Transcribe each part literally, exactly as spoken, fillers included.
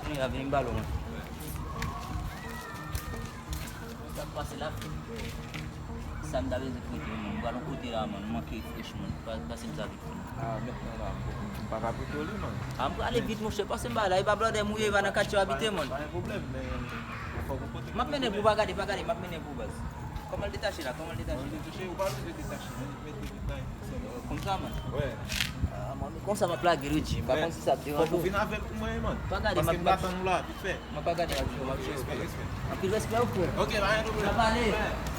Vini la, vini m pale w, man. Sa k pase la? Sa m ta bezwen kote, man. M pral yon kote la, man. M manke fresh, man. Pa- Pase m sa vit. Ah, mentnan la, m pa ka prete w li, man. Ah, m prale vit, monchè. Pase m ba la. E pa blòdè mouye, e pa nan katye w abite, man. Pa gen pwoblèm, men fòk ou pote. M ap mennen pou, pa gade, pa gade, m ap mennen pou, baz. Kòman l detache la? Kòman l detache? Mwen detache, ou pa bezwen detache, men mete detay. Konsa, man. Wè. Ah, man, konsa m ap lage l wi, G. M pa konn si sa ap deranje w. Fòk ou vin avè l pou mwen, man. Pa gade, paske m pa tann ou la, vit fè. Mwen pa gade, m ap jwe, m ap jwe. Respè, respè. Anpil respè, wi, frè. Ok, pa gen pwoblèm. N ap pale.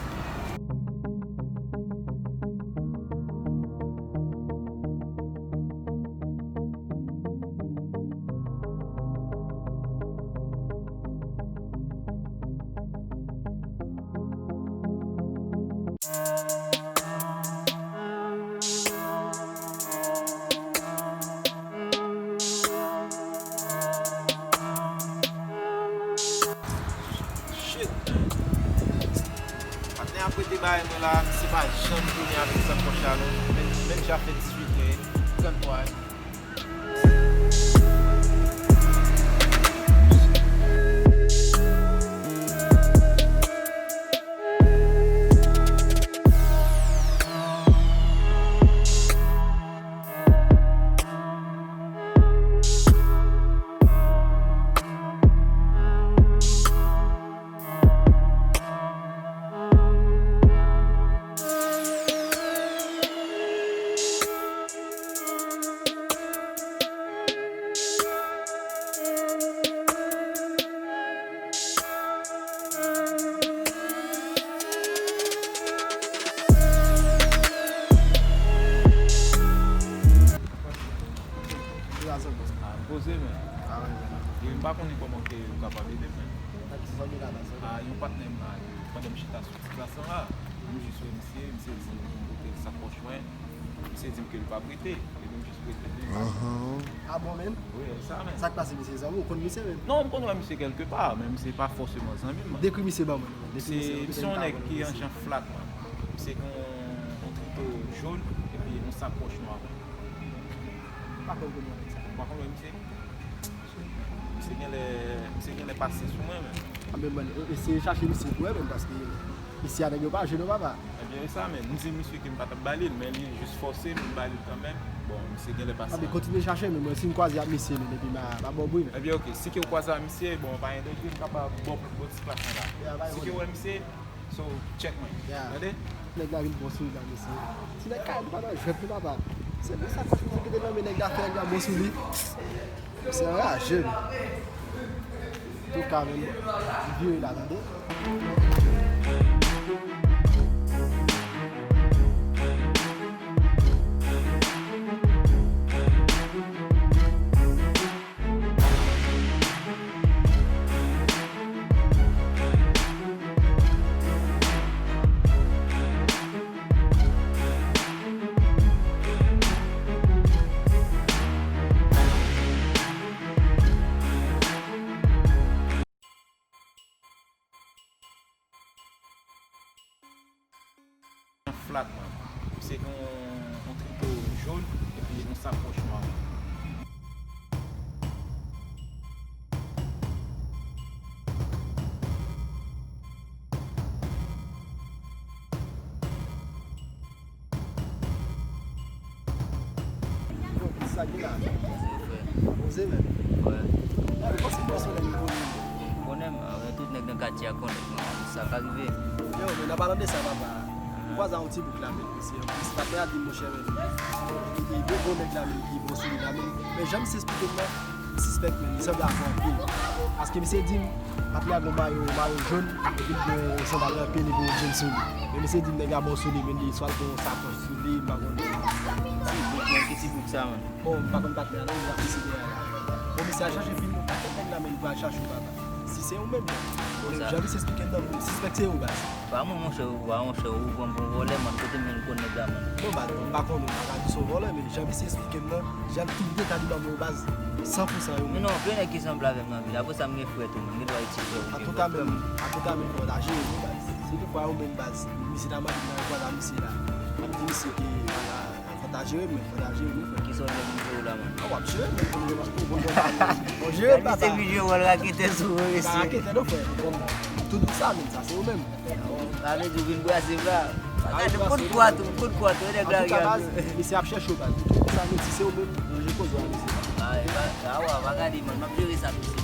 Shit, man. Patnè ap rete bay mwen la, misye pa janm tounen avèk sakòch la, non. Menm, menm jan fè dizuit an, trannntwa an. Ah, m poze, men. Ah, wi, men. E m pa konnen kòman ke ou kapab ede m, men. Ah, yon patnè m la, pandan m chita sou ti plas lan la, m jis wè misye, misye di m pou m pote sakòch mwen. Misye di m ke l pa prete, epi m jis prete li. Ah bon, menm? Wi, e sa menm. Sa k pase, misye zanmi w? Ou konn misye menm? Non, m konn wè misye kèlke pa, men misye pa fòseman zanmi m. Dekri misye ban mwen. Dekri misye, misye yon nèg ki yon jan flat, man. Misye gen yon, yon triko jòn, epi yon sakòch nwa. M pa konn konnen nèg sa. Ou pa konn wè misye? Misye genlè, misye genlè pase sou mwen, men. Anben, bon, eseye chache misye pou wè, men, paske isi a nèg yo pa jwenn yo, papa. Ebyen, e sa, men. M di misye ke m pa t ap ba li l, men li jis fòse m, m ba li l kanmenm. Bon, misye genlè pase. Anben, kontinye chache, men mwen, si m kwaze ak misye, men, epi m a, m a ba w bri, men. Ebyen, ok. Si ke w kwaze ak misye, bon, pa gen danje, m kapab ba w plis bò ti plas lan la. Si ke w wè misye, so, check mwen. Tande? Nèg la vin bon sou li la, mesye. Ti nèg kay li pa nan jwèt non, papa. Se pou sa kòch misye kite nan men nèg la, fè nèg la bon sou li. Misye anraje m. Antouka, menm, vire la, tande. Flat, man. Misye gen yon, yon triko jòn epi yon sakòch nwa. Yo, ki sa ki la? Poze, frè. Poze, men. Wè. Wè, men kòman se yon solèy li konnen? Konnen m, men tout nèg nan katye a konnen m, sa ka rive. Yo, men nan palan de sa, papa. M kwaze a yon ti boug la, men, mesye. Anplis, patnè a di m, monchè, men, li, li, li gwo nèg la, men, ki bon sou li la, men, men jan misye esplike m nan, m sispèk, men, li sanble avè w anpil. Paske misye di m, patnè a gen yon mayo, mayo jòn, epi l gen sandal nan pye li, gen yon djins sou li. Men misye di m nèg la bon sou li, men li swa l gen yon sakòch sou li, m pa konnen. Ti boug, men, ki ti boug sa, man? Bon, m pa konn patnè a non, m ap eseye a la. Bon, misye al chache fim, pakèt nèg la, men li pral chache w, papa. Si se ou menm, men jan misye esplike m nan, m sispèk se ou, baz. Pa mwen, monchè, ou pa, monchè, ou pran m pou yon vòlè, man, kote m jwenn kò nèg la, man? Bon, baz, m pa konnen, m pa ka di se yon vòlè, men jan misye esplike m nan, jan tout detay li ban mwen yo, baz, san pou san yo. Men non, anpil nèg ki sanble avè m nan vil. Apre sa, m gen frè tou, man. M gen dwa iti frè, m gen frè. Antouka, men, antouka, men, fò w ta jere nou, baz. Si toutfwa ou menm, baz, misye ta mande m nan kwaze a misye la, m ap di misye ke, vwala, fò w ta Jere men, fò ta jere men, frè. Ki sòt nan videyo la, man? Ah, w ap jere men, pou nou remak-, pou nou remak-, bon, jere Gade se bata. videyo mwen rakete sou mwen, Sa mesye. rakete non, frè. Bon, tout sa menm, sa se ou menm. Sa vle di ou vin brase m la. Gade, m konn kwa tou, m konn kwa tou, e nèg la Antouka, baz, gade. Mesye ap chèche w, baz. Tout sa menm, si se ou menm, nou je koze a, mesye. Ay, pa, pa, pa gade, man, m ap jere sa, mesye.